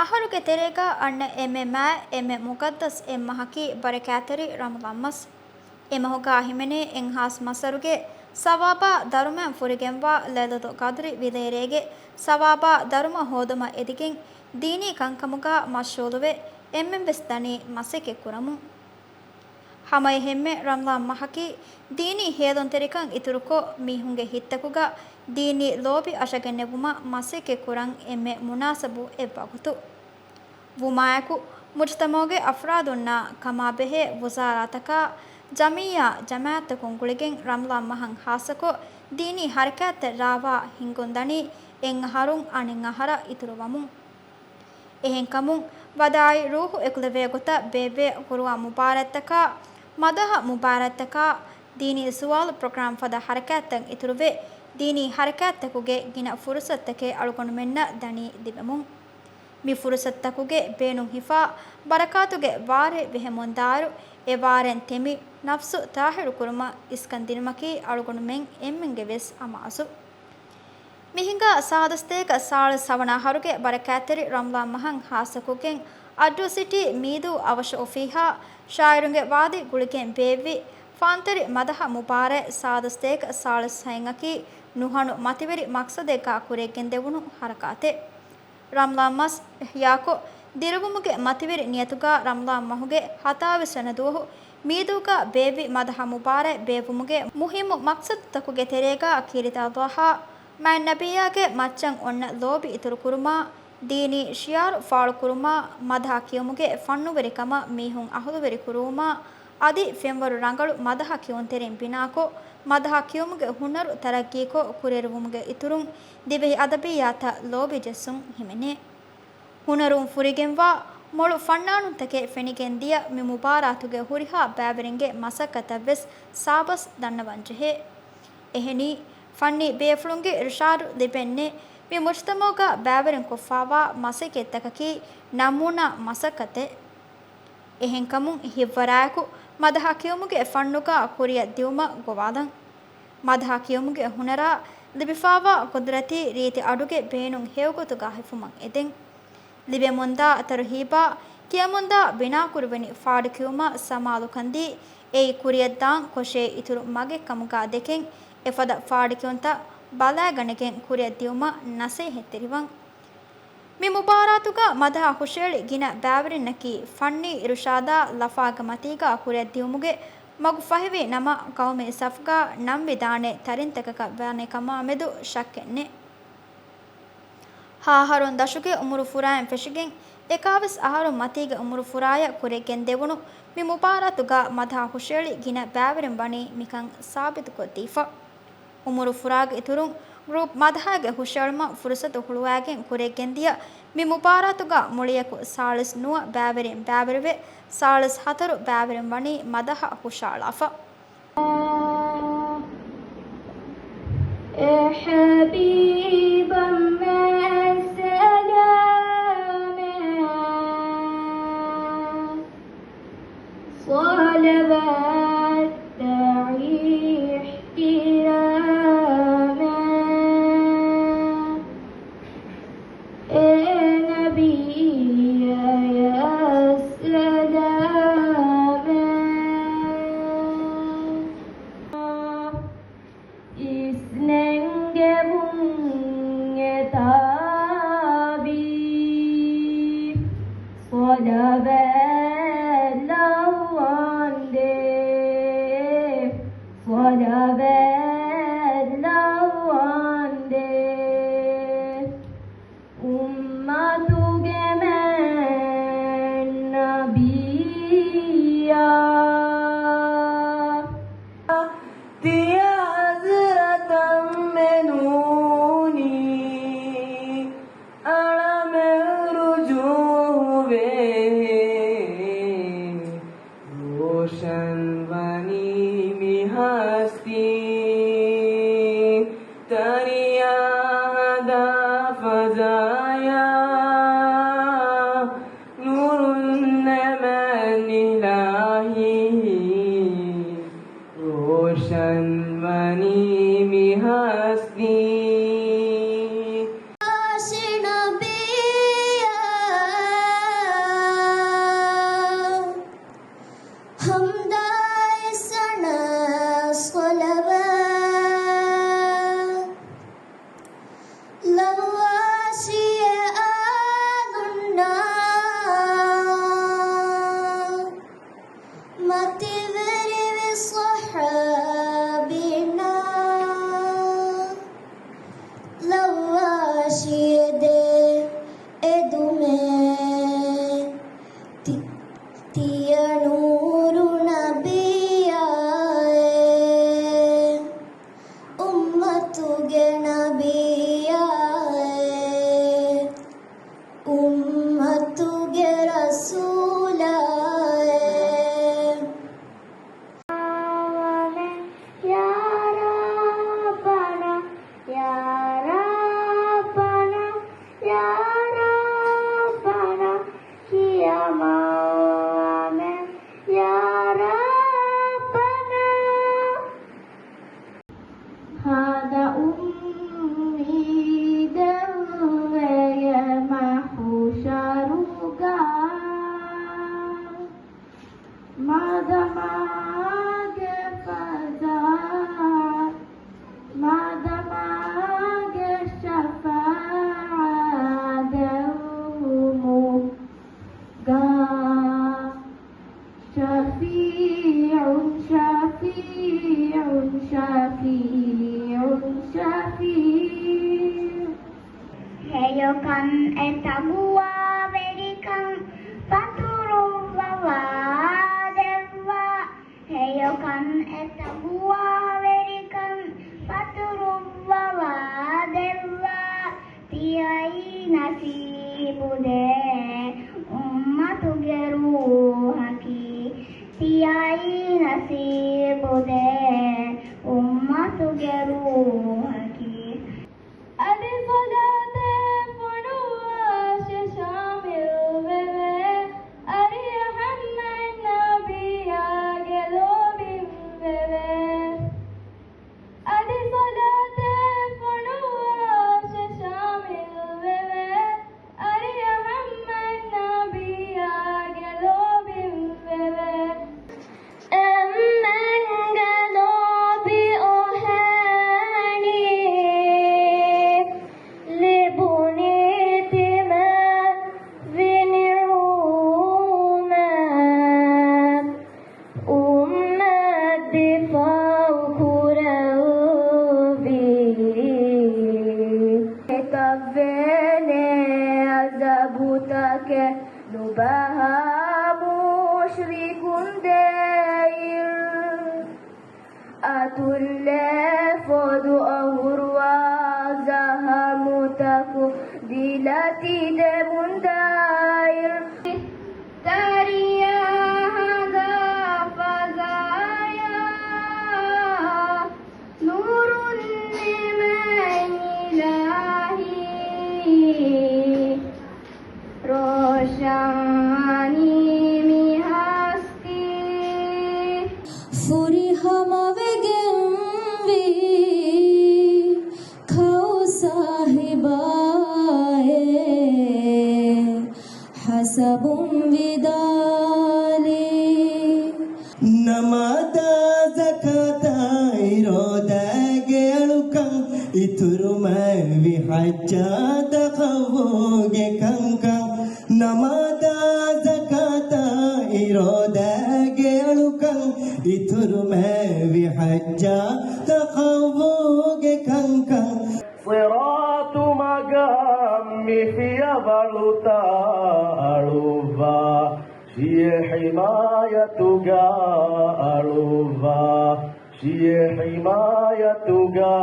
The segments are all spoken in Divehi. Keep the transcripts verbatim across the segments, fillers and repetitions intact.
އަހަރުގެ ތެރޭގަ އަންނަ އެންމެ މާތް، އެންމެ މުޤައްދަސް އެއްމަހަކީ ބަރަކާތްތެރި ރަމަޟާން މަސް. އެމަހުގަ ހިމެނޭ އެއްހާސް މަސްވަރުގެ ސަވާބާ ދަރުމައިން ފުރިގެންވާ ލައިލަތުލް ޤަދްރި ވިލޭރޭގެ ސަވާބާ ދަރުމަ ހޯދުމަށް އެދިގެން ދީނީ ކަންކަމުގަ މަޝްޣޫލުވެ، އެންމެންވެސް ދަނީ މަސައްކަތް ކުރަމުން. ހަމައެހެންމެ ރަމަޟާން މަހަކީ ދީނީ ހޭލުންތެރިކަން އިތުރުކޮށް، މީހުންގެ ހިތްތަކުގަ ދީނީ ލޯބި އަށަގެންނެވުމަށް މަސައްކަތް ކުރަން އެންމެ މުނާސަބު އެއްވަގުތު. ވުމާއެކު، މުޖުތަމަޢުގެ އަފްރާދުންނާ ކަމާބެހޭ ވުޒާރާތަކާ، ޖަމިއްޔާ ޖަމާޢަތްތަކުން ގުޅިގެން ރަމަޟާން މަހަށް ޚާއްޞަކޮށް، ދީނީ ޙަރަކާތްތައް ރާވާ ހިންގުންދަނީ އެއްއަހަރުން އަނެއްއަހަރަށް އިތުރުވަމުން. އެހެންކަމުން، ވަދާޢީ ރޫޙު އެކުލެވޭ ގޮތަށް ބޭއްވޭ ޤުރުއާން މުބާރާތްތަކާ، މަދަޙަ މުބާރާތްތަކާ، ދީނީ ސުވާލު ޕްރޮގްރާމް ފަދަ ޙަރަކާތްތައް އިތުރުވެ، ދީނީ ޙަރަކާތްތަކުގެ ގިނަ ފުރުޞަތުތަކެއް އަޅުގަނޑުމެންނަށް ދަނީ ލިބެމުން. މި ފުރުޞަތުތަކުގެ ބޭނުން ހިފާ، ބަރަކާތުގެ ވާރޭ ބެހެމުންދާއިރު، އެ ވާރޭން ތެމި، ނަފްސު ޠާހިރު ކުރުމަށް އިސްކަން ދިނުމަކީ އަޅުގަނޑުމެން އެންމެންގެ ވެސް އަމާޒު. މިހިނގާ ސާދަ ސަތޭކަ ސާޅީސް ހަވަނަ އަހަރުގެ ބަރަކާތްތެރި ރަމަޟާން މަހަށް ޚާއްޞަކޮށްގެން، އައްޑޫ ސިޓީ މީދޫ އަވަށު އޮފީހާ، ޝާއިރުންގެ ވާދީ ގުޅިގެން ބޭއްވި ފާންތެރި މަދަޙަ މުބާރާތް ސާދަ ސަތޭކަ ސާޅީސް ހައެއް އަކީ ނުހަނު މަތިވެރި މަޤްޞަދެއްގާ ކުރިއަށްގެންދެވުނު ޙަރަކާތެއް. ރަމަޟާން މަސް އިޙްޔާކޮށް، ދިރުވުމުގެ މަތިވެރި ނިޔަތުގާ ރަމަޟާން މަހުގެ ހަތާވީސް ވަނަ ދުވަހު މީދޫގާ ބޭއްވި މަދަޙަ މުބާރާތް ބޭއްވުމުގެ މުހިއްމު މަޤްޞަދުތަކުގެ ތެރޭގާ ކީރިތި ﷲ އާ މާތް ނަބިއްޔާގެ މައްޗަށް އޮންނަ ލޯބި އިތުރުކުރުމާ، ދީނީ ޝިޢާރު ފާޅުކުރުމާ، މަދަޙަ ކިޔުމުގެ ފަންނުވެރިކަމަށް މީހުން އަހުލުވެރިކުރުވުމާ، އަދި ފެންވަރު ރަނގަޅު މަދަޙަ ކިޔުންތެރިން ބިނާކޮށް، މަދަޙަ ކިޔުމުގެ ހުނަރު ތަރައްގީކޮށް ކުރިއެރުވުމުގެ އިތުރުން، ދިވެހި އަދަބިއްޔާތަށް ލޯބި ޖެއްސުން ހިމެނޭ. ހުނަރުން ފުރިގެންވާ މޮޅު ފަންނާނުންތަކެއް ފެނިގެންދިޔަ މި މުބާރާތުގެ ހުރިހާ ބައިވެރިންގެ މަސައްކަތަށް ވެސް ސާބަސް ދަންނަވަންޖެހޭ. އެހެނީ، ފަންނީ ބޭފުޅުންގެ އިރުޝާދު ލިބެންނެއް މި މުޖުތަމަޢުގަ ބައިވެރިން ކޮށްފާވާ މަސައްކަތްތަކަކީ ނަމޫނާ މަސައްކަތެއް. އެހެންކަމުން ހިތްވަރާއެކު މަދަޙަ ކިޔުމުގެ ފަންނުގަ ކުރިއަށް ދިއުމަށް ގޮވާލަން. މަދަޙަ ކިޔުމުގެ ހުނަރާ ލިބިފާވާ ޤުދުރަތީ ރީތި އަޑުގެ ބޭނުން ހެޔޮގޮތުގަ ހިފުމަށް އެދެން. ލިބެމުންދާ ތަރުހީބާ ކިޔަމުންދާ ބިނާކުރުވަނި ފާޑުކިޔުމަށް ސަމާލުކަންދީ، އެއީ ކުރިއަށްދާން ކޮށޭ އިތުރު މަގެއް ކަމުގަ ދެކެން، އެފަދަ ފާޑުކިޔުންތައް ބަލައިގަނެގެން ކުރިއަށްދިއުމަށް ނަސޭހަތްތެރިވަން. މި މުބާރާތުގަ މަދަޙަ ހުށައެޅި ގިނަ ބައިވެރިންނަކީ، ފަންނީ އިރުޝާދާ ލަފާގެ މަތީގަ ކުރިއަށްދިއުމުގެ މަގު ފަހިވީ ނަމަ، ޤައުމީ ސަފުގަ ނަން ވިދާނެ ތަރިންތަކަކަށް ވާނެ ކަމާމެދު ޝައްކެއްނެތް. ހަ އަހަރުން ދަށުގެ އުމުރު ފުރާއިން ފެށިގެން، އެކާވީސް އަހަރުން މަތީގެ އުމުރު ފުރާޔަށް ކުރިއަށްގެންދެވުނު މި މުބާރާތުގަ މަދަޙަ ހުށައެޅި ގިނަ ބައިވެރިން ވަނީ މިކަން ސާބިތުކޮށްދީފަ. އުމުރު ފުރާގެ އިތުރުން ގްރޫޕް މަދަޙައިގެ ހުށައެޅުމަށް ފުރުޞަތު ހުޅުވައިގެން ކުރިއަށްގެންދިޔަ މި މުބާރާތުގަ މުޅިއަކު ސާޅީސް ނުވަ ބައިވެރިން ބައިވެރިވެ، ސާޅީސް ހަތަރު ބައިވެރިން ވަނީ މަދަޙަ ހުށައަޅާފަ. އޭ ޙަބީބަށް މާތް ސަލާމެއް، ޞަލަވާތްތައް އިޙްތިރާމެއް، އޭ ނަބިއްޔާ ސަލާމެއް. އިސްނެންގެވުން އެތާބީ، ޞަލަވާތް ލައްވަންދޭ، ޞަލަވާތް ލައްވަންދޭ. އުއްމަތުގެ މާތް ނަބިއްޔާ، ތިޔަ ޙަޟްރަތަށް މެނޫނީ، އަޅަމެއް ރުޖޫޢުވޭ. ރޯޝަން ވަނީ މި ހަސްތީ، ތަރިޔާ ހަދާ ފަޒާޔާ، ނޫރުން ނެމެން އިލާހީ. ރޯޝަން ވަނީ މި ހަސްތީ. ނަބިއްޔާ، شفيع شفيع. ހެޔޮކަން އެ ތަގުވާވެރިކަން ފަތުރުއްވަވާ ދެއްވާ. ހެޔޮކަން އެ ތަގުވާވެރިކަން ފަތުރުއްވަވާ ދެއްވާ. ތިޔައީ ނަސީބުދޭ އުއްމަތުގެ ރޫހަކީ. ތިޔައީ ނަސީބުދޭ އުއްމަތުގެ ރޫހަކީ. އަދި ޞަލާތެއް ފޮނުވާށޭ ޝާމިލްވެވޭ. އަރިހަށް މުޙައްމަދު ނަބިއްޔާގެ ލޯބިންވެވޭ. އަދި ޞަލާތެއް ފޮނުވާށޭ ޝާމިލްވެވޭ. އަރިހަށް މުޙައްމަދު ނަބިއްޔާގެ ލޯބިންވެވޭ. އެންމެންގެ ލޯބި އޮހޭނީ، ލިބުނީ ތިމެން ވިނިއުމެއް. އުއްމަތް ދިފާއު ކުރެއްވީ. އެކަށްވޭނެ އަޒަބުތަކެއް ނުބަހާ މުޝްރިކުން ދޭއިރު. އަތުންލޭ ފޮދު އަހުރުވާ ޒަހަމުތަކު ދިލަ ތިދެމުން ދާއިރު. ތަރިޔާ ހަދާ ފަޒާޔާ ނޫރުން ނިމެން އިލާހީ. ރޯޝަނީ މި ހަސްތީ. ފުރިހަމަވެގެންވީ ކައުސާހިބާއޭ ހަސަބުން ވިދާލީ. ނަމާދާ ޒަކާތާ އިރޯދާގެ އަޅުކަން، އިތުރުމެއްވި ޙައްޖާ ތަޤައްވޫގެ ކަންކަން. ނަމާދާ ޒަކާތާ އިރޯދާގެ އަޅުކަން، އިތުރުމެއްވި ޙައްޖާ ތަޤައްވޫގެ ކަންކަން. ޞިރާޠު މަގާމް މި ފިޔަވަޅުތައް އަޅުއްވާ، ޝިޔޭ ޙިމާޔަތުގަ އަޅުއްވާ، ޝިޔޭ ޙިމާޔަތުގަ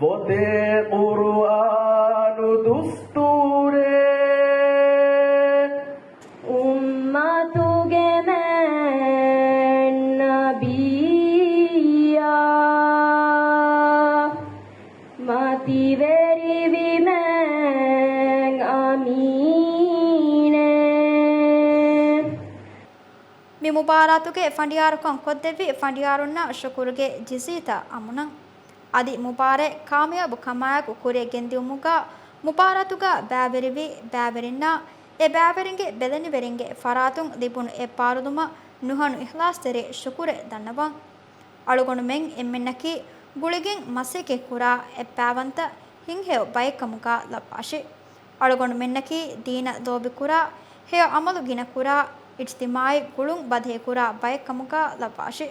ފޮތޭ ޤުރުއާނު ދުސްތޫރޭ. އުއްމަތުގެ މެން ނަބިއްޔާ، މަތިވެރިވި މެން އަމީނޭ. މި މުބާރާތުގެ ފަނޑިޔާރުކަން ކޮށްދެއްވި ފަނޑިޔާރުންނަށް ޝުކުރުގެ ޖިޒީތައް އަމުނަން. އަދި މުބާރާތް ކާމިޔާބު ކަމާއެކު ކުރިޔަށް ގެންދިއުމުގަ މުބާރާތުގަ ބައިވެރިވި ބައިވެރިންނަށް އެ ބައިވެރިންގެ ބެލެނިވެރިންގެ ފަރާތުން ލިބުނު އެއްބާރުލުމަށް ނުހަނު އިޚްލާޞްތެރި ޝުކުރެއް ދަންނަވަން. އަޅުގަނޑުމެން އެންމެންނަކީ ގުޅިގެން މަސައްކަތްކުރާ އެއްބައިވަންތަ ހިތްހެޔޮ ބައެއްކަމުގަ ލައްވާށި. އަޅުގަނޑުމެންނަކީ ދީނަށް ލޯބިކުރާ، ހެޔޮ ޢަމަލު ގިނަކުރާ، އިޖްތިމާޢީ ގުޅުން ބަދަހިކުރާ ބައެއްކަމުގަ ލައްވާށި.